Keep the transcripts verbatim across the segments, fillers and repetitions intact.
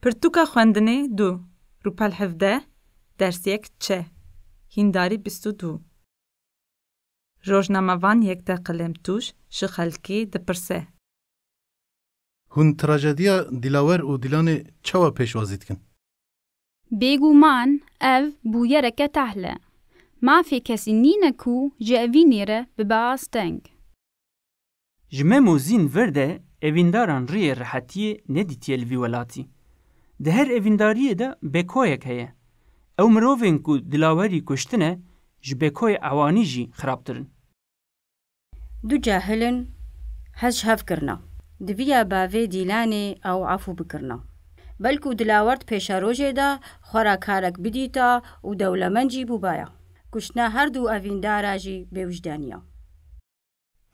Pirtûka xwendinê du, rûpel hevdeh, ders yek çe, hîndarî bîst û du. Rojnamevan Yekte Qelem Tûj ji xelkê dipirse. Hûn trajediya Dilawer û Dîlanê çawa pêşwazî dikin? Bêguman ev bûyereke tehl e. Mafê kesî nîne ku ji evînê re bibe asteng. Ji Mem û Zîn vir de evîndaran riyê rehetiyê nedîtiye li vî welatî. Di her evîndariyê de bêkoyek heye. Ew mirovên ku Dilawerî kuştine ji bêkoyê ewanî jî xirabtir in. Du cahil in, hez ji hev kirina. Diviya bavê Dîlanê ew efû bikirina. Belkû Dilawerd pêşerojê de xwe re karek bidîta û dewlemend jî bûbaya. Kuştina her du evîndara jî bêwijdaniya.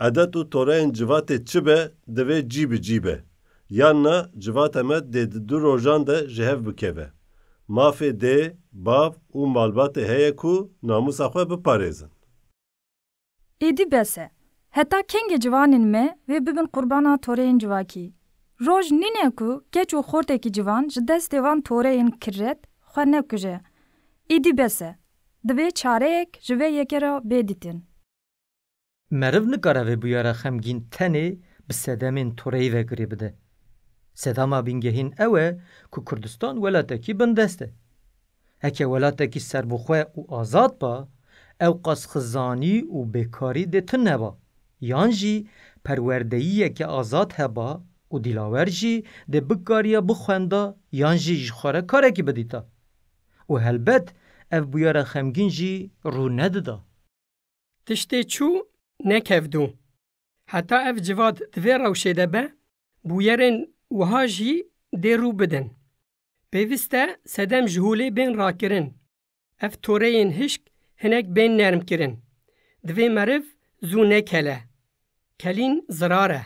Edet û toreyên civatê çi be, divê cî bi cî be. Yan na civata me dê di du rojan de ji hev bikeve. Mafê dê, bav û malbatê heye ku namûsa xwe biparêzin. Êdî bes e. Heta kengê ciwanên me wê bibin qurbana toreyên civakî? Roj nîne ku keç û xortekî ciwan ji destê van toreyên kiret xwe nekuje. Êdî bes e. Divê çareyek ji vê yekê re bê dîtin. Meriv nikare vê bûyera xemgîn tenê bi sedemên toreyî ve girê bide. Sedama bingehîn ew e ku Kurdistan welatekî bindest e. Heke welatekî serbixwe û azad ba, ewqas xizanî û bêkarî dê tune ba, yan jî perwerdeyiyeke azad heba û Dîlawer jî dê bikariya bixwenda yan jî ji xwe re karekî bidîta. Û helbet ev bûyera xemgîn jî rû nedida. Tiştê çû nekevdû. Heta ev civat di vê rewşê de be, bûyerên wiha jî dê rû bidin. Pêwîst e sedem ji holê bên rakirin. Ev toreyên hişk hinek bên nermkirin. Divê meriv zû nekele. Kelîn zirar e.